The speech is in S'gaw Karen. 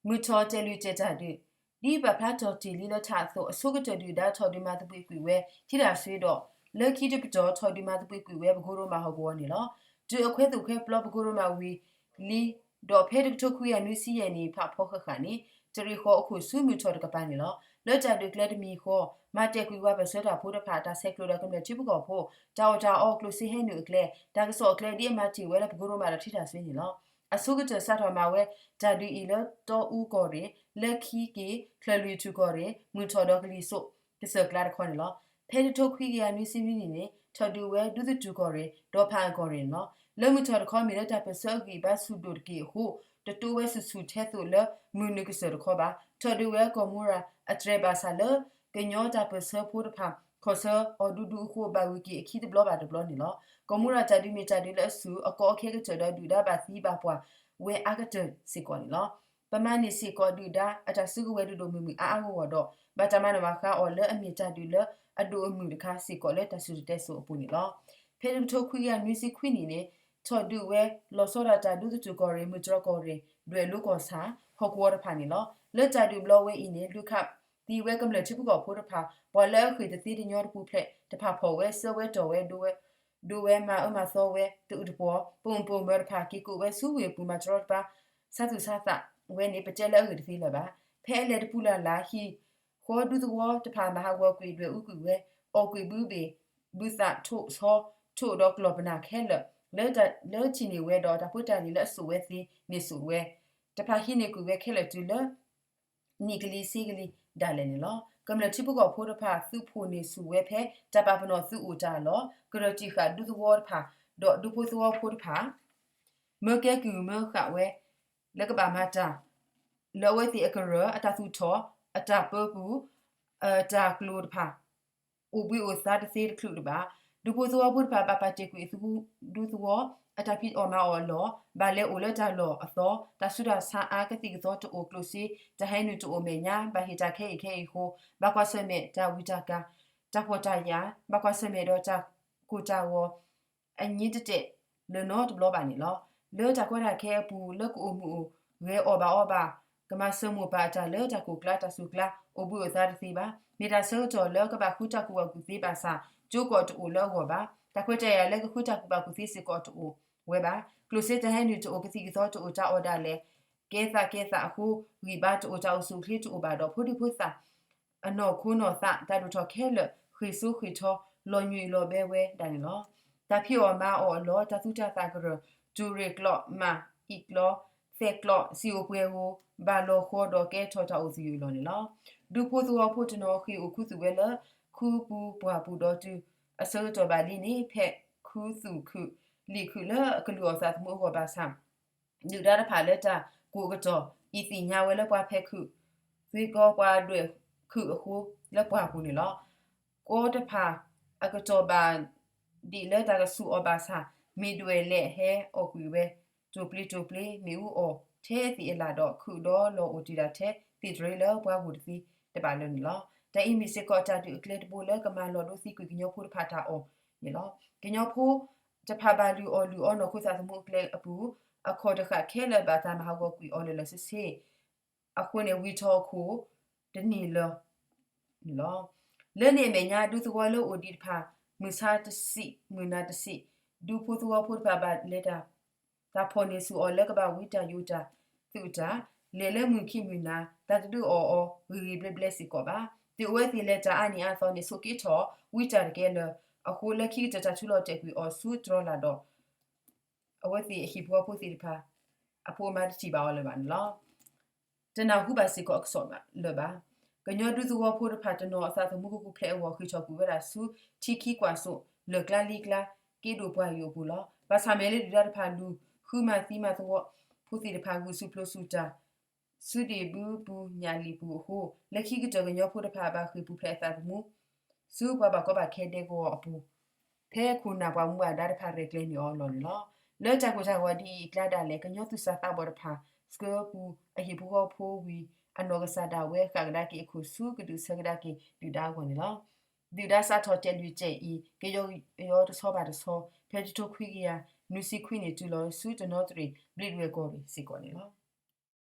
မုၢ်ထီၣ်တဲာ်လွံၢ်တဲာ်တၢ်ဒုး ဒ်ပာ်ဖျါထီၣ်တ့ၢ်လံလၢထးအသိး အဆိကတၢၢ်ဒုၣ်ဒါထီၣ်ဒုးမၤသဘှံးကွံာ်ဝဲ ထံတၢ်စွ့ဒီး လၢခံတပတီၢ် ထီၣ်ဒုးမၤသဘှံးကွံာ်ဝဲပကိရိမးဟီၣ်ကဝီၤန့ၣ်လီၤ. တုၤအခွဲးသူၣ်ခွဲးပျီပကိရိမးဝံၤလံ ဒီးဖဲတကထိခွံကယၤနွံဆံယဲၢ်နံၣ် ဖးဖီဃၣ်ဃၣ်န့ၣ် တရံးဃီၤအခိၣ်ဆူမုၢ်ထီၣ်တကပၤန့ၣ်လီၤ. လၢတၢ်ဒုးကျဲတမံၤဃီ မၤတဲာ်ကွံာ်ဝဲပၢၢ်ဆၢတၢ်ဖိတဖၣ် တၢ်ဆဲးကျိးဒီးကမျၢၢ်ထံဖိကီၢ်ဖိ တၢ်အီၣ်တၢ်အီ ကျိၣ်စ့ဟဲနုာ်အကျဲ တၢ်ကစီၣ်အကျဲ ဒ်အမၤတ့ၢ်ဝဲလၢပကိရိမးဒီးထံတၢ်စွ့န့ၣ်လီၤ. အဆိကတၢၢ်စးထီၣ်မၤဝဲတၢ်ဒုးအံၤလၢတီအူကီၢ်ရ့ၣ် လၢခံက့ၤ ချၢၣ်လွံၢ်ထူၣ်ကီၢ်ရ့ၣ် မုၢ်ထီၣ်ဒီးကလံၤစိး ကစၢၢ်ကျါတခီန့ၣ်လီၤ. ဖဲတကထိခွံကယၤနွံဆံနွံနံၣ်န့ၣ် ထီၣ်ဒုးဝဲဒူသထူၣ်ကီၢ်ရ့ၣ် ဒီးဖးအၣ်ကီၢ်ရ့ၣ်န့ၣ်လီၤ. လၢမုၢ်ထီၣ်တခီ မ့ၢ်လၢတၢ်ပၢၢ်ဆၢအဂံၢ်ဘါဆူၣ်ဒိၣ်တက့ၢ်အဃိ တတိဝဲဆူၣ်ဆူၣ်ထဲသိးလၢမုၢ်နုာ်ကစၢၢ်တခီဘၣ်. ထီၣ်ဒုးဝဲကီၢ်မူရၤအတြဲၤဘၣ်ဆၣ်လၢ ကညီတၢ်ပၢၢ်ဆၢဖိတဖၣ် ခီၣ်ဆၢအီၤဒူဒူအဃိ ဘၣ်ဂုၤက့ၤအခံတဘျီဘၣ်တဘျီန့ၣ်လီၤ. ကီၢ်မူရၤတၢ်ဒုးမ့ၢ်တၢ်ဒုးလၢအဆူၣ် အကီအခဲကတၢၢ်ဒီးဒုၣ်ဒါဘၣ်သံဘၣ်ပှၢ်ဝဲအါကတၢၢ်စ့ၢ်ကီးန့ၣ်လီၤ. ပမၤန့ၢ်စ့ၢ်ကီးဒုၣ်ဒါအတၢ်စုကဝဲၤဒိၣ်ဒိၣ်မုၢ်မုၢ်အါအါဂီၢ်ဂီၢ်ဒီး ဘၣ်တၢ်မၤနၢၤမၤဃါအီၤလၢအမ့ၢ်တၢ်ဒုးလၢအဒိၣ်အမုၢ်တခါစ့ၢ်ကီးလၢတၢ်စူၢ်တၢ်တဲစိၤအပူၤန့ၣ်လီၤ. ဖဲတကထိခွံကယၤနွံဆံခွံနံၣ်န့ၣ် ထီၣ်ဒုးဝဲလီၤဆီဒၣ်တၢ်ဒူသထူၣ်ကီၢ်ရ့ၣ် မုၢ်တြီၢ်ကီၢ်ရ့ၣ် ဒွဲၣ်လိကီၢ်ဆၣ် ဟီၣ်ကဝီၤတဖၣ်န့ၣ်လီၤ. လၢတၢ်ဒုးဘျီဝဲအံၤန့ၣ် လူၤခးသံဝဲကမျၢၢ်ထံဖိကီၢ်ဖိတဖၣ် ပှၤလၢအဃ့ၢ်တသ့တညီတပူၤဖျဲးတဖၣ်ဖီၣ်ဝဲ ဆှၢဝဲတီၢ်ဝဲ ဒိးဝဲမၤအၢမၤသီဝဲတအုၣ်တပှီၤ ပအိၣ်မုာ်ပအိၣ်မၢတဖၣ် က့ၤကိးဝဲဆူဝ့ၢ်ပူၤ မၤတရီတပါ ဆါသူၣ်ဆါသးဝဲန့ၣ် ပတဲလၢအဂ့ၢ်တသ့လၢၤဘၣ်. ဖဲအလဲၤတပူၤလၢ်လၢ် ဟံၣ်ဃီဒူသဝီတဖၣ် မၤဟးဂီၤကွံာ်ဒွဲၣ်အူကွံာ်ဝဲ အီၣ်ကွံာ်ဘုဘ့ၣ် ဘုသးထိၣ်ဆီ ထိၣ်ဒီးကျီၢ်ပနၢ်ခဲလၢာ် လၢထံၣ်န့ၢ်ဝဲဒီးတၢ်ဖိတၢ်လံၤလၢအစိာ်ဝဲသ့န့ၢ်စိာ်ဝဲ တဖၣ်ဟံးန့ၢ်ကွံာ်ဝဲခဲလၢာ်တုၤလၢ နံၣ်ကလံၤဆ့ကလံၤဒၣ်လဲာ်န့ၣ်လီၤ. ကမျၢၢ်ထံဖိကီၢ်ဖိတဖၣ် သုးဖှိၣ်န့ၢ်ဆူၣ်ဝဲဖဲ တၢ်ပာ်ပနီၣ်သုးအိၣ်တၢ်အလီၢ် ကရၢၢ်တံာ်ဃာ်ဒူသဝီတဖၣ် ဒီးဒူဖိသဝီဖိတဖၣ် မၢကဲကုၢ်မၢဃာ်ဝဲ လၢကဘၣ်မၤတၢ် လၢအဝဲသ့ၣ်အကရၢၢ် အတၢ်သူၣ်ထီၣ် အတၢ်ပၢပူၤ အတၢ်ကျိၤတဖၣ် အိၣ်ဘှံးအိၣ်သါတသ့တချုးလၢၤဘၣ်. ဒူဖိသဝီဖိတဖၣ် ဘၣ်ပာ်တ့ၢ်ကွံာ်အသုး ဒူသဝီ အတၢ်ဖံးအီၣ်မၤအီၣ်အလီၢ် ဘၣ်လဲၤအိၣ်လၢတၢ်လီၢ်အသီ တၢ်ဆူးတၢ်ဆါအါ ကသံၣ်ကသီတအိၣ် ကျိၣ်စ့ တၢ်ဟဲနုာ်တအိၣ်မဲာ်ညါ ဘၣ်ဟ့ၣ်တၢ်ခဲအံၤခဲအံၤအဃိ ဘၣ်ကွၢ်ဆၢၣ်မဲာ်တၢ်ဝံတၢ်ကၤ တၢ်ဖှီၣ်တၢ်ယာ် ဘၣ်ကွၢ်ဆၢၣ်မဲာ်ဒီးတၢ်ကိၢ်တၢ်ဂီၤ အညံတတဲာ်လၢၤနီတဘျီဘၣ်န့ၣ်လီၤ. လၢတၢ်ကီတၢ်ခဲအပူၤ လၢကအိၣ်မုာ်အိၣ်ဂဲၤအီၣ်ဘၣ်အီဘၣ် ကမၤစၢၤမိၢ်ပၢ်အတၢ်လၢတၢ်ကိၢ်ကျါတၢ်စူၤကျါ အိၣ်ဘှံးအိၣ်သါတသ့ဘၣ်. မ့ၢ်တၢ်ဆၢကတီၢ်လၢကဘၣ်ဃုတၢ်ကူၣ်ဘၣ်ကူၣ်သ့ဘၣ်ဆၣ် ကၠိကီၢ်တအိၣ်လၢအဂီၢ်ဘၣ်. တၢ်ခွဲးတၢ်ယာ်လၢကဃုတၢ်ကူၣ်ဘၣ်ကူၣ်သ့စ့ၢ်ကီးတအိၣ်ဝဲဘၣ်. ကျိၣ်စ့တၢ်ဟဲနုာ်တအိၣ် ကသံၣ်ကသီတအိၣ် တၢ်အီၣ်ဒၣ်လဲာ် ကဲသးကဲသးအဃိ ဂံၢ်ဘါတအိၣ် တၢ်အိၣ်ဆူၣ်အိၣ်ချ့တအိၣ်ဘၣ်ဒီး ဖိဒံဖိသၣ် အနီၢ်ခိနီၢ်သး တၢ်ဒိၣ်ထီၣ်ခဲလၢာ် ဃ့ၢ်စိဃ့ၢ်ထီ လီၤညွံးလီၤဘဲဝဲဒၣ်န့ၣ်လီၤ. တၢ်ဖံးအီၣ်မၤအီၣ်အလီၢ် တၢ်သူတၢ်သၣ်ကရၢၢ် တူၢ်ရ့ၣ်ကျီၢ် မၤအံၣ်ကျီၢ် သဲးကျီၢ် စံာ်ဧိၤပှဲၤဧိၤ ဘၣ်လီၤဃီၤဒီးကဲထီၣ်တၢ်အိၣ်သယုၢ်အလီၢ်န့ၣ်လီၤ. ဒူဖိသဝီဖိတနီၤဃ့ၢ်အိၣ်ခူသူၣ်ဝဲလၢ ခူပူၤပှၢ်ပူၤဒီးတုၤအဆၢကတီၢ်ဘၣ်လံန့ၣ် ဖဲခူသူၣ်ခုၣ် လံာ်ခုၣ်လၢအကလုၢ်အီၣ်သးသမူအဂီၢ်ဘၣ်ဆၣ် ဒုၣ်ဒါတဖၣ်လၢတၢ်ကိးကတီၢ်အံၤသ့ၣ်ညါဝဲလၢပှၤဖဲးခုး သုးကီပှၤဒွဲၣ်ခုးအဃိ လၢပှၢ်ပူၤန့ၣ်လီၤ. ကိးတဖၣ်အကတီၢ်ဘၣ်ဒံးလၢတၢ်ကဆူၣ်အီၤဘၣ်ဆၣ် မ့ၢ်ဒွဲၣ်လဲၣ်ဟဲအီၣ်ကွံာ်ဝဲ တိၢ်ပျ့ၤတိၢ်ပျ့ၤ မ့ၣ်အူအီၣ်ထဲသ့ၣ်အလၣ်ဒီး ခုၣ်ဒီလီၤအိၣ်တ့ၢ်ဒၣ်ထဲသ့ၣ်တရ့လၢပှၢ်ပူၤတသ့တဘၣ်လၢၤန့ၣ်လီၤ. တၢ်အံၤမ့ၢ်စ့ၢ်ကီးတၢ်ဒုးအကျဲတဘိလၢကမၤလီၤဒိသံကွံာ်ကညီဖိတဖၣ်တၢ်အီၣ်န့ၣ်လီၤ. ကညီဖိတဖၣ်ဘၣ်လုၢ်အီၣ်လုၢ်အီနီၢ်ခိသးသမူအကျဲအပူၤ အခီၣ်တဃာ်ခဲလၢာ်ဘၣ်တၢ်မၤဟးဂီၤကွံာ်အီၤလၢာ်လၢာ်ဆ့ဆ့ အဃိန့ၣ် ဝံၤထီၣ်အခိၣ်တန့ၢ်လၢၤန့ၣ်လီၤ. လၢန့ၣ်အမဲာ်ညါ ဒူသဝီလၢအိၣ်ဒံးတဖၣ် မုၢ်ဆါတဆံး မုၢ်နၤတဆံး ဒူဖိသဝီဖိတဖၣ်ဘၣ်လဲၤတၢ် တၢ်ဖီၣ်န့ၢ်ဆူၣ်အီၤလၢကဘၣ်ဝံတၢ်ယိးတၢ်သုးတၢ် လဲၤလၢမုၢ်ခံမုၢ်နၤ တၢ်တဒုးအီၣ်အီၤဂ့ၤဂ့ၤဘျဲဘျဲစ့ၢ်ကီးဘၣ်. တုၤအဝဲသ့ၣ်လဲၤတၢ်အါနံၣ်အါသီန့ၣ် ဆိးက့ထီၣ်ဝံတၢ်တကဲလၢၤ အဃိလၢခံကတၢၢ်တၢ်ထူလီၤတဲာ်ကွံာ်အီၤဆူတြီလာ်ဒီး အဝဲသ့ၣ်အဟံၣ်ဖိဃီဖိသ့ၣ်တဖၣ် အဖိအမါတထံၣ်ဘၣ်အီၤလၢၤဘၣ်န့ၣ်လီၤ. တနၢ်ဟူဘၣ်စ့ၢ်ကီးအကစီၣ်လၢၤဘၣ်. ကညီဒူသဝီဖိတဖၣ်တနီၤအသးသမူကပူၤဖျဲးအဂီၢ် ဃ့ၢ်ထီၣ်ကွံာ်ဝဲဒၣ်ဆူထံခံကွၢ်စိး လၢာ်ကျါလံကျါ က့ဒိၣ်ပှၢ်ယိာ်အပူၤလီၤ. ဘၣ်ဆၣ်မဲာ်လၢဒုၣ်ဒါတဖၣ်လူၤဃုမၤသံမၤသဝီဖိသ့ၣ်တဖၣ် ဂုာ်ဆူၣ်ပျိၤဆူၣ်တၢ် ဆူဒံၣ်ဘုပူၤညၣ်လံာ်ပူၤအဃိ လၢခံကတၢၢ်ကညီဖိတဖၣ်ဘၣ်ဃ့ၢ်ပူၤဖျဲးအသးသမူ ဆူပှၤဘၣ်ကီဘၣ်ခဲဒဲကဝီၤအပူၤ ဖဲခိၣ်နၢ်ပှၤမူဘၣ်ဒါတဖၣ်ရဲၣ်ကျဲၤန့ၢ်အီၤအလီၢ်န့ၣ်လီၤ. လၢတၢ်ကိၢ်တၢ်ဂီၤဒ်အံၤအကျါဒၣ်လဲာ် ကညီသူၣ်စၢ်သးဘီၣ်တဖၣ် ဆှၢပူၤအဟံၣ်ဖိဃီဖိဝံၤ အနီၢ်ကစၢ်ဒၣ်ဝဲဃၣ်ကဒါက့ၤအခိၣ်ဆူကဒုးဆၢကဒါက့ၤဒုၣ်ဒါအဂီၢ်န့ၣ်လီၤ. ဒုၣ်ဒါစးထီၣ်တဲာ်လွံၢ်တဲာ်အံၤ ကယီကယီတဆီဘၣ်တဆီ ဖဲတကထိခွံကယၤနွံဆံခွံနံၣ်တုၤလီၤဆူတနီသရံၣ်ဘျံးဒွဲၣ်ကီၢ်ရ့ၣ်စ့ၢ်ကီးန့ၣ်လီၤ.